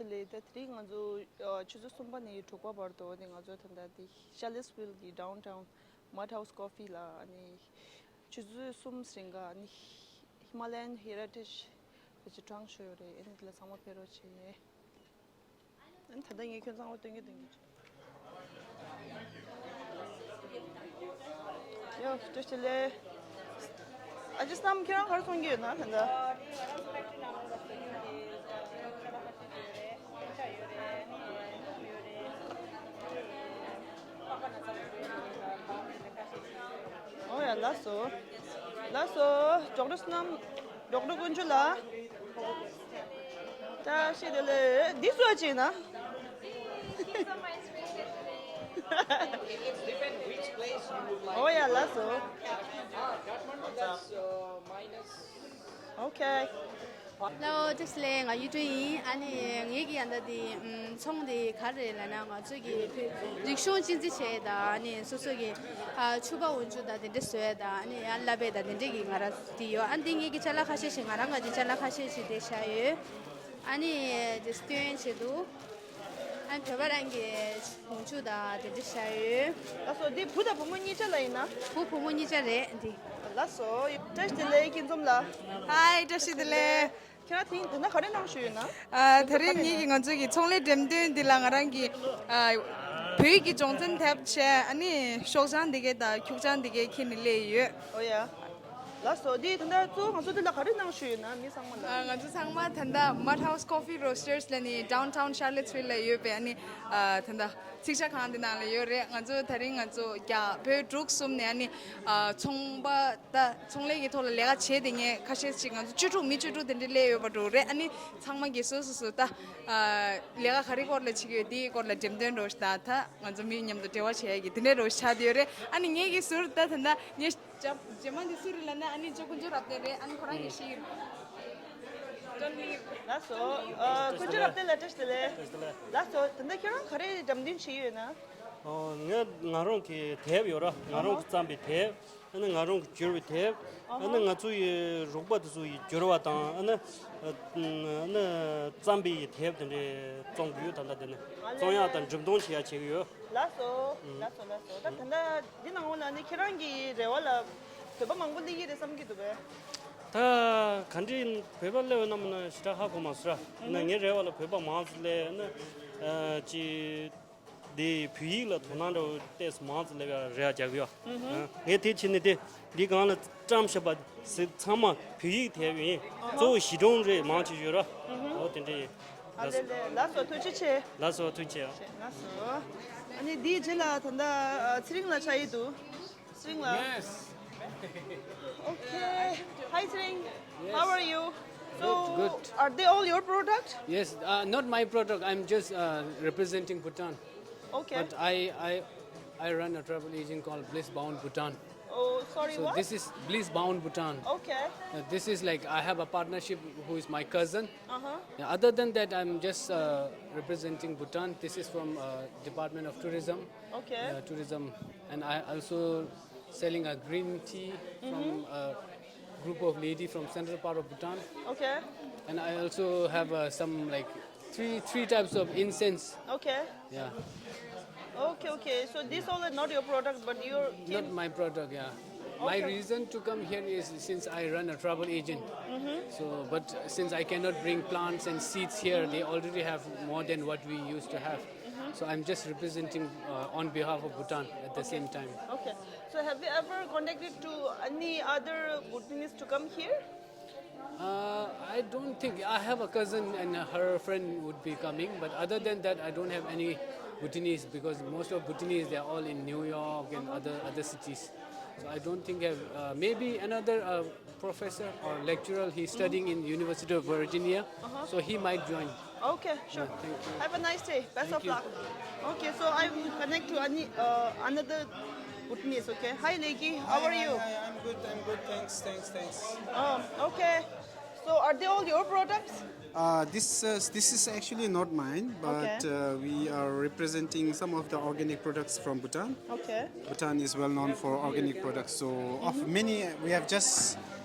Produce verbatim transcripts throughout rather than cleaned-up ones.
ལས་ད་དེ་རིང་ང་ཚོ་ཨ་ཆུ་ཚོད་གསུམ་པ་ནས་དྲུག་པ་བར་དུ་ནི་ང་ཚོ་ད་ལྟ་དེ་Charlottesville གི་downtown Mud House Coffee ལ་ཨ་ནི་ཆུ་ཚོད་གསུམ་རིང་ག་ཨ་ནི་Himalayan Heritage ཕལ་ཆེར་གྲངས་ཤོར་ཡོད་རེད། ཨ་ནི་དེ་ལ་ཚང་མ་ཕེབས་རོགས་བྱེད། ཨ་ནི་ད་ལྟ་ངས་ཁྱོད་ཚང་མ་སྟོན་གྱི་སྟོན་གྱི། ཡོ། བཀྲ་ཤིས་བདེ་ལེགས། ཨ་ཅེ་བསམ་ཁྱེད་རང་ག་རེ་འཚོང་གི་ཡོད་ན་ད་ལྟ། ཨོ་ཡ། ལགས་སོ། ལགས་སོ། ཌོག་ཊར་བསོད་ནམས། ཌོག་ཊར་དཀོན་མཆོག་ལགས། བཀྲ་ཤིས་བདེ་ལེགས། འདི་སུ་ཨ་ཅེ་ཡིན་ན། It depends which place you would like. ཨོ་ཡ། ལགས་སོ། Ah, Kathmandu, that's uh, minus. Okay. Hello, བཀྲ་ཤིས་བདེ་ལེགས། ང་གཡུ་སྒྲོན་ཡིན། ཨ་ནི་ངེད་ཀྱི་ཡ་ད་དེ་ཨམ་ཚོང་དེ་ག་རེ་ལབ་ན། ང་ཚོ་གི་རིག་གཞུང་གཅེས་འཛིན་བྱེད་ཡས་དང་། ཨ་ནི་སོ་སོ་གི་ཨ་ཕྱུ་པ་འོག་འཇུག་དང་དེ་འདྲ་བཟོ་ཡས་དང་། ཨ་ནི་ཡང་བསླབ་པ་དང་དེ་འདྲ་གི་ང་རང་དེ་ཡོད། ཨ་ནི་དེ་ངེད་ཀྱི་ཅ་ལག་ཁ་ཤས་ཤིག་ང་རང་གི་ཅ་ལག་ཁ་ཤས་ཤིག་དེ་བཞག་ཡོད། ཨ་ནི་དེ་སྟོན་བྱེད་དུ། ཨ་ནི་བོད་པ་རང་གི་འོག་འཇུག་དང་དེ་འདྲ་བཞག་ཡོད། ལགས་སོ། འདི་བུ་དང་བུ་མོ་གཉིས་ཆ་ལ་ཡིན་ན། བུ་བུ་མོ་གཉིས་ཆ་རེད་འདི། ལགས་སོ། བཀྲ་ཤིས་བདེ་ལེགས། སྐྱིད་འཛོམས་ལགས། ཧའི། བཀྲ་ཤིས་བདེ་ལེགས། ཁྱེད་རང་དེ་རིང་ད་ལྟ་ག་རེ་གནང་བཞུགས་ཡོད་ན། ཨ། དེ་རིང་ངེད་ཀྱི་ང་ཚོའི་གི་ཚོང་ལས་འགྲེམས་སྟོན་འདི་ལ་ང་རང་གི་ཨ་བོད་ཀྱི་སྦྱོང་ཚན་དེབ་བྱས། ཨ་ནི་ཤོག་བྱང་འདི་གའི་དང་ཁྱུག་བྱང་འདི་གའི་ཁྱེར་ནས་སླེབས་ཡོད། ཨོ་ཡ། ལགས་སོ། འདི་ད་ལྟ་གཙོ་བོ་ང་ཚོ་འདི་ལ་ག་རེ་གནང་བཞུགས་ཡོད་ན། མི་ཚང་མ་ལ། ཨ། ང་ཚོ་ཚང་མ་ད་ལྟ་Mud House Coffee Roasters ལབ་ནི་downtown Charlottesville ལ་ཡོད་པའི་ཨ་ནི་ཨ་ད་ལྟ་ཚིག་ཇ་ཁང་འདི་ནང་ལ་ཡོད་རེད། ང་ཚོ་དེ་རིང་ང་ཚོ་རྒྱ་བོད་འབྲུག་གསུམ་ནས་ཨ་ནི་ཨ་ཚོང་པ། ད་ཚོང་ལས་ཀྱི་ཐོག་ལ་ལས་ཀ་བྱེད་བསྡད་མཁན་ཁ་ཤས་ཤིག་ང་ཚོ་བཅུ་དྲུག་མི་བཅུ་དྲུག་དེ་འདྲ་སླེབས་ཡོད་པ་འདྲ་རེད། ཨ་ནི་ཚང་མ་གིས་སོ་སོ་སོ་ད་ཨ་ལས་ཀ་ག་རེ་སྐོར་ལ་བྱེད་ཀྱི་ཡོད་དེའི་སྐོར་ལ་འགྲེམས་སྟོན་འདྲ་ཞིག་དང་། ད་ང་ཚོ་མི་མཉམ་དུ་འབྲེལ་བ་བྱེད་ཡ་གི་དེ་འདྲ་འདྲ་ཞིག་ཆགས་བསྡད་ཡོད་རེད། ཨ་ནི་ངེད་ཀྱི་ཟུར་ད་ད་ད་ངས་རྒྱ་རྒྱ་མ་འདི་སུ་རེད་ལབ་ན། ཨ་ནི་ཅོ་དཀོན་མཆོག་རབ་བརྟན་རེད། ཨ་ནི་ཁོ་རང་གིས་ཤེས་ཀྱི་རེད། ལགས་སོ། ཨ་དཀོན་མཆོག་རབ་བརྟན་ལགས་བཀྲ་ཤིས་བདེ་ལེགས། ལགས་སོ། ད་ལྟ་ཁྱེད་རང་ག་རེ་འགྲེམས་སྟོན་བྱེད་ཀྱི་ཡོད་ན། ཨོ། ངས་ང་རང་གི་དེབ་ཡོད་ར། ང་རང་གིས་བརྩམས་པའི་དེབ། ཨ་ནི་ང་རང་གིས་བསྒྱུར་བའི་དེབ། ཨ་ནི་ང་ཚོ་ཡི་རོགས་པ་དེ་ཚོ་ཡིས་བསྒྱུར་བ་དང་། ཨ་ནི་ཨ་ནི་བརྩམས་པའི་དེབ་དེ་འདྲས་བཙོང་གི་ཡོད། ད་ལྟ་དེ་ནི་ཨ་ལེ་བཙོང་ཡག་དང་འགྲེམས་སྟོན་བྱེད་ཡག་བྱེད་ཀྱི་ཡོད། ལགས་སོ། ལགས་སོ། ལགས་སོ། ད་ད་ལྟ་འདི་ནང་ལོགས་ལ་ནི་ཁྱེད་རང་གི་རེ་བ་ལ་བོད་པ་མང་པོ་སླེབས་ཀྱི་རེད་བསམ་གྱི་འདུག་པས། ད་ག་འདྲས་བོད་པ་སླེབས་ཡོད་ན་མིན་ན་ཞེ་དྲག་ཧ་གོ་མ་སོང་ར། ཨ་ནི་ངའི་རེ་བ་ལ་བོད་པ་མང་ཙམ་སླེབས། ཨ་ནི་ཨ་ཅི། འདི་བོད་ཡིག་ལ་དོ་སྣང་འདྲ་བོ་ཏོག་ཙམ་མང་ཙམ་སླེབས་ཡག་རེ་བ་རྒྱག་གི་ཡོད། ཨ་ངས་དེ་བྱས་ནས་དེ་འདི་སྒང་ལ་བཀྲམ་བཞག་པ་ཟིག་ཚང་མ་བོད་ཡིག་དེབ་ཡིན། གཙོ་བོ་གཞིས་གྲོང་རེད། མང་ཆེ་ཤོས་ར། ཨོ་དེ་འདྲ་ཡིན། ཨ་ལགས་ལས་ལགས་སོ། ཐུགས་རྗེ་ཆེ། ལགས་སོ། ཐུགས་རྗེ་ཆེ། ལགས་སོ། ཨ་ནི་འདིའི་རྗེས་ལ་ད་ལྟ་ཚེ་རིང་ལགས་ཆགས་ཀྱི་འདུག་ཚེ་རིང་ལགས། Yes. Okay. Hi, Tsering. Yes. How are you? So, good, good. Are they all your product? Yes, uh, not my product. I'm just uh, representing Bhutan. Okay. But I, I, I run a travel agent called Bliss Bound Bhutan. Oh, sorry, so what? This is Bliss Bound Bhutan. Okay. Uh, this is like I have a partnership who is my cousin. Uh-huh. Yeah, other than that, I'm just uh, representing Bhutan. This is from uh, Department of Tourism. Okay. Uh, tourism, and I also selling a green tea from a group of lady from central part of Bhutan. Okay. And I also have uh, some like three three types of incense. Okay. Yeah. Okay, okay. So these all are not your product, but you're Not my product, yeah. My Okay. reason to come here is since I run a travel agent. So, but since I cannot bring plants and seeds here, they already have more than what we used to have. So I'm just representing uh, on behalf of Bhutan at the same time. Okay. So have you ever contacted to any other Bhutanese to come here? Uh, I don't think. I have a cousin and her friend would be coming, but other than that, I don't have any Bhutanese because most of Bhutanese, they are all in New York and other, other cities. So I don't think have, uh, maybe another uh, professor or lecturer, he's studying in University of Virginia, so he might join. Okay, sure. Yeah, thank you. Have a nice day. Best of luck. Okay, so I will connect to any, uh, another Bhutanese, okay? Hi, Leki. How are you? Hi, I'm good. I'm good. Thanks, thanks, thanks. Oh, okay. So are they all your products? Uh, this uh, this is actually not mine, but Okay. uh, we are representing some of the organic products from Bhutan. Okay. Bhutan is well known for organic products, so of many, we have just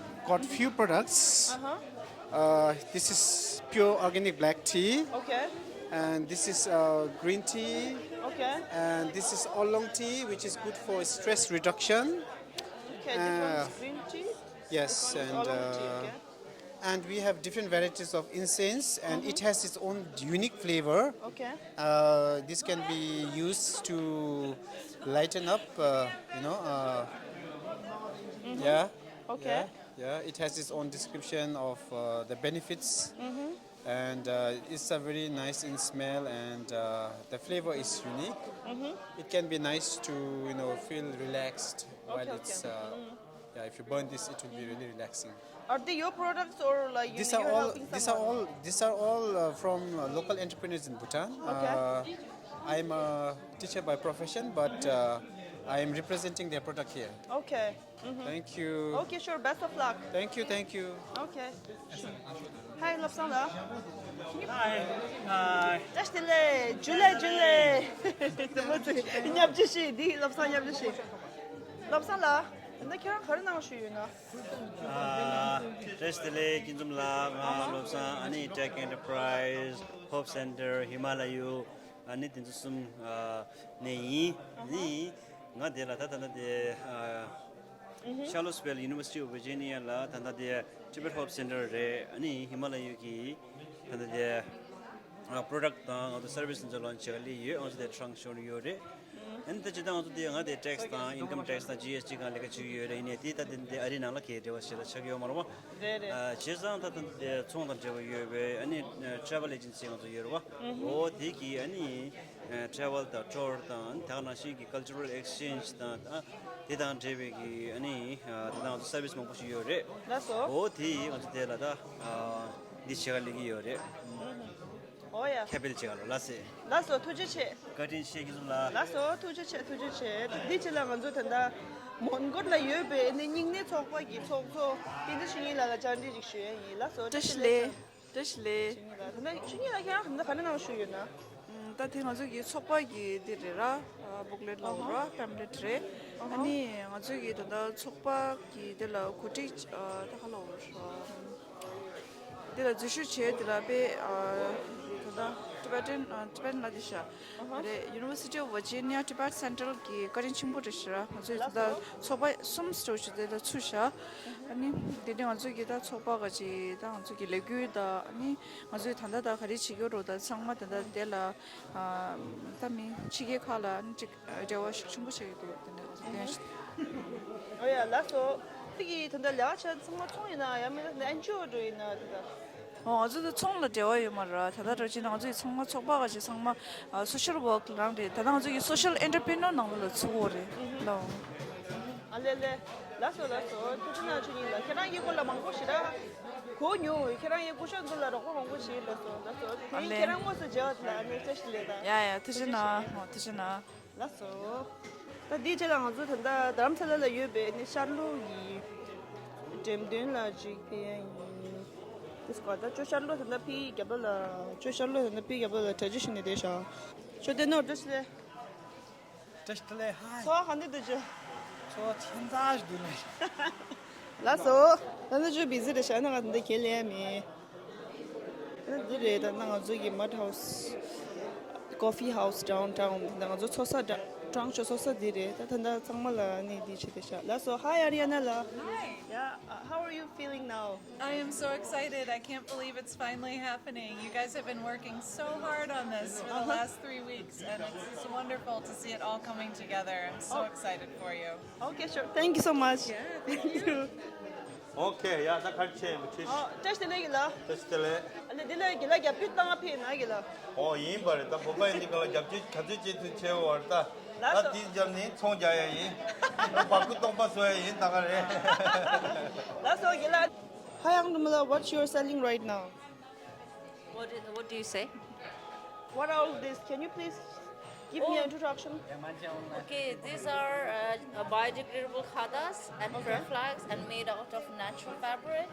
got few products. Uh-huh. Uh, this is pure organic black tea, Okay. And this is uh, green tea, Okay. And this is oolong tea, which is good for stress reduction. Okay. Uh, This one's green tea. Yes, This one is and oolong tea. Uh, Okay. And we have different varieties of incense, and it has its own unique flavor. Okay. Uh, this can be used to lighten up, uh, you know. Uh, yeah. Okay. Yeah, yeah. It has its own description of uh, the benefits, and uh, it's a very nice in smell, and uh, the flavor is unique. It can be nice to, you know, feel relaxed while Okay, it's. Okay. Uh, yeah, if you burn this, it will be really relaxing. Are they your products or like you, These you are all. helping These are someone? All. These are all uh, from uh, local entrepreneurs in Bhutan. Okay. Uh, I'm a teacher by profession, but uh, I am representing their product here. Okay. Thank you. Okay, sure. Best of luck. Thank you. Thank you. Okay. Hi, Lobsang la. Hi. Hi. Just delay. July, July. ཉབ་ཅི་ཤི། འདི་Lobsang་ཉབ་ཅི་ཤི། Lobsang ལགས། ད་ཁྱེད་རང་ག་རེ་གནང་ཞུས་ཡོད་ན། བཀྲ་ཤིས་བདེ་ལེགས། སྐྱིད་འཛོམས་ལགས། ང་Lobsang ཨ་ནི་Tech Enterprise, Hope Center, Himalaya, ཨ་ནི་དེ་ཚོ་གསུམ་ནས་ཡིན། ནི་ང་དེ་ལ་ད་ད་ལྟ་དེ་Charlottesville, University of Virginia ལ་ད་ལྟ་དེ་Tibet Hope Center རེད། ཨ་ནི་Himalaya གི་ད་ལྟ་དེ་product དང་ང་ཚོ་service ཚོ་launch བྱེད་ག་སླེབས་ཡོད། ང་ཚོ་དེ་སྲུང་སྐྱོབ་ཡོད་རེད། ཨ་ནི་ད་ཅི་ད་ང་ཚོ་དེ་ང་དེ་tax དང་income tax དང་GST སྒང་ལས་ཀ་བྱེད་ཀྱི་ཡོད་རེད། ཡིན་ནའི་དེ་ད་དེ་འདི་ཨ་རིའི་ནང་ལ་གའི་འབྲེལ་བ་ཞེ་དྲག་ཆགས་ཀྱི་ཡོད་མ་རེད་བ། རེད་རེད། བྱས་ཙང་ད་ད་དེ་ཚོང་དང་འབྲེལ་བ་ཡོད་པའི་ཨ་ནི་travel agency ང་ཚོ་ཡོད་རེད་བ། འོ་དེ་གི་ཨ་ནི་travel དང་tour དང་ད་ག་ནང་བཞིན་གྱི་cultural exchange དང་དེ་དང་འབྲེལ་བའི་གི་ཨ་ནི་ད་ང་ཚོ་service མང་པོ་ཞིག་ཡོད་རེད། ལགས་སོ། འོ་དེ་ང་ཚོ་དེ་ལ་ད་འདི་བྱེད་ག་སླེབས་ཀྱི་ཡོད་རེད། འོ་ཡ། ཁྱབ་སྤེལ་བྱེད་ག་ལ་ལ་སེ། ལགས་སོ། ཐུགས་རྗེ་ཆེ། བཀའ་དྲིན་ཆེ། སྐྱིད་འཛོམས་ལགས། ལགས་སོ། ཐུགས་རྗེ་ཆེ། ཐུགས་རྗེ་ཆེ། འདི་ཕྱི་ལ་ང་ཚོ་ད་ལྟ་མོན་གྷོ་ལ་ཡོད་པའི་ནི་སྙིང་ནད་ཚོགས་པ་གི་ཚོགས་གཙོ་བསྟན་འཛིན་ཆོས་ཉིད་ལགས་ལ་བཅར་འདྲི་ཞིག་ཞུ་ཡ་ཡིན། ལགས་སོ། བཀྲ་ཤིས་བདེ་ལེགས། བཀྲ་ཤིས་བདེ་ལེགས། ཆོས་ཉིད་ལགས། ད་ལྟ་ཆོས་ཉིད་ལགས་ཁྱེད་རང་ད་ལྟ་ག་རེ་གནང་ཞུས་ཡོད་ན། ད་དེ་ང་ཚོ་གི་ཚོགས་པ་གི་འདི་རེད་ར། booklet ལབ་ར། pamphlet རེད། ཨ་ནི་ང་ཚོ་གི་ད་ལྟ་ཚོགས་པ་གི་འདི་ལ་གོ་སྒྲིག་ད་ག་ལབ་ར། འདི་ལ་འཛུལ་ཞུགས་བྱས་འདི་ལ་དཔེ་ད་ལྟ་Tibetan Tibetan ལ་འདི་ཤ་རེད། University of Virginia Tibet Center གི་བཀའ་དྲིན་ཆེན་པོ་རེད་ཤ་ར། ང་ཚོའི་ད་ལྟ་ཚོགས་པ་གསུམ་སྤྲོ་ཞུ་འདི་ལ་ཚུད་ཤ། ཨ་ནི་འདི་ནི་ང་ཚོ་གི་ད་ཚོགས་པ་ག་ཅིག་ད་ང་ཚོ་གི་ལས་འགུལ་ད་ཨ་ནི་ང་ཚོའི་ད་ལྟ་ད་ག་རེ་བྱེད་ཀྱི་ཡོད་རོ། ད་ཚང་མ་ད་ལྟ་འདི་ལ་ད་མི་ཕྱི་རྒྱལ་ཁག་ལ་ཨ་ནི་ཅིག་འབྲེལ་བ་ཤུགས་ཆེན་པོ་བྱེད་ཀྱི་འདུག་དེ་འདྲ་དེ་འདྲ་ཞིག་ཨོ་ཡ་ལགས་སོ། ཁྱེད་ཀྱིས་ད་ལྟ་ལས་ཀ་བྱས་ཚང་མ་ཚོང་ཡིན་ན་ཡང་མིན་ན་ཨེན་ཇི་ཨོ་འགྲོ་ཡིན་ན་ད་ལྟ། ཨོ་ང་ཚོ་ད་ཚོང་ལ་འབྲེལ་བ་ཡོད་མ་རེད། ད་ལྟ་འགྲོ་ཅི་ན་ང་ཚོ་ཡི་ཚང་མ་ཚོགས་པ་ག་ཅིག་ཚང་མ་social work རང་རེད། ད་ལྟ་ང་ཚོ་ཡི་social entrepreneur ནང་ལོགས་ལ་ཚུད་ཡོད་རེད་ལ། ཨ་ལེ་ལེ། ལགས་སོ་ལགས་སོ། ཐུགས་རྗེ་གནང་ཆོས་ཉིད་ལགས། ཁྱེད་རང་གི་སྐོར་ལ་མང་པོ་ཞེ་དྲག་གོ་མྱོང་། ཁྱེད་རང་གི་སྐུ་ཞབས་ཚོ་ལ་རོགས་པ་མང་པོ་བྱས་ལགས་སོ། ལགས་སོ། དེ་ཡིན་ཁྱེད་རང་དངོས་སུ་མཇལ་བ་དེ་ལ་ཨ་ནི་བཀྲ་ཤིས་བདེ་ལེགས་དང་། ཡ་ཡ་ཐུགས་རྗེ་གནང་། ཨོ་ཐུགས་རྗེ་གནང་། ལགས་སོ། ད་འདིའི་རྗེས་ལ་ང་ཚོ་ད་ལྟ་དྷ་རམ་ས་ལ་ལ་ཡོད་པའི་ནི་ཤར་ལྷོ་ཡི་འགྲེམས་སྟོན་ལ་ཅིག་ཕེབས་ཡ་ཡིན། དེ་སྐོར་ད་ཅོ་ཤར་ལྷོ་ད་ལྟ་ཕི་རྒྱབ་ལ་ལ་ཅོ་ཤར་ལྷོ་ད་ལྟ་ཕི་རྒྱབ་ལ་ལ་གྲ་སྒྲིག་ཞུ་ནས་བསྡད་ཤག་ཅོ་བདེ་ནོར་བཀྲ་ཤིས་བདེ་ལེགས། བཀྲ་ཤིས་བདེ་ལེགས། ཧའི། ཚོ་ག་འདི་འདུག་ཅོ། ཚོ་ཁྱིམ་ཚང་ཞིག་འདུག་ནས། ལགས་སོ། ད་ནི་ཅོ་བི་ཟི་རེད་ཤག་ན་ང་ད་ལྟ་ཁྱེད་ལས་ཡ་མེད། ད་འདི་རེད། ད་ནི་ང་ཚོ་གི་Mud House Coffee House downtown ད་ང་ཚོ་ཚོགས་ས་ཌ་ཀྲང་ཅོ་ཚོགས་ས་འདི་རེད། ད་ད་ད་ཚང་མ་ལ་ནི་འདི་བྱེད་དེ་ཤག་ལགས་སོ། Hi Ariana ལགས། Hi. Yeah, uh, how are you feeling now? I am so excited. I can't believe it's finally happening. You guys have been working so hard on this for the last three weeks, and it's, it's wonderful to see it all coming together. I'm so excited for you. Okay, sure. Thank you so much. Yeah, thank you. ཨོ་ཁེ། ཡ་ད་ཁ་ཆེ་མི་ཁྲིད། ཨོ། བཀྲ་ཤིས་བདེ་ལེགས་ལགས། བཀྲ་ཤིས་བདེ་ལེགས། ཨ་ལེ་འདི་ལ་དགེ་ལགས་རྒྱབ་སྐྱོར་བཏང་ཕེབས་ན་དགེ་ལགས། ཨོ་ཡིན་པ་རེད། ད་བོད་པ་ཡིན་དུས་ག་ལ་རྒྱབ་སྐྱོར་ག་ཚོད་བྱེད་ཐུབ་བྱེད་འོར་ད། ད་དེ་འཇམ་ནི་ཚོང་རྒྱག་ཡ་ཡིན། བ་ཀུ་སྟོང་པ་བཟོ་ཡ་ཡིན་ད་ག་རེད། ལགས་སོ་དགེ་ལགས། Hi Angdumala, what you are selling right now? What, is, what do you say? What are all this? Can you please give me an introduction? Okay, these are uh, uh, biodegradable khadas and prayer flags and made out of natural fabric.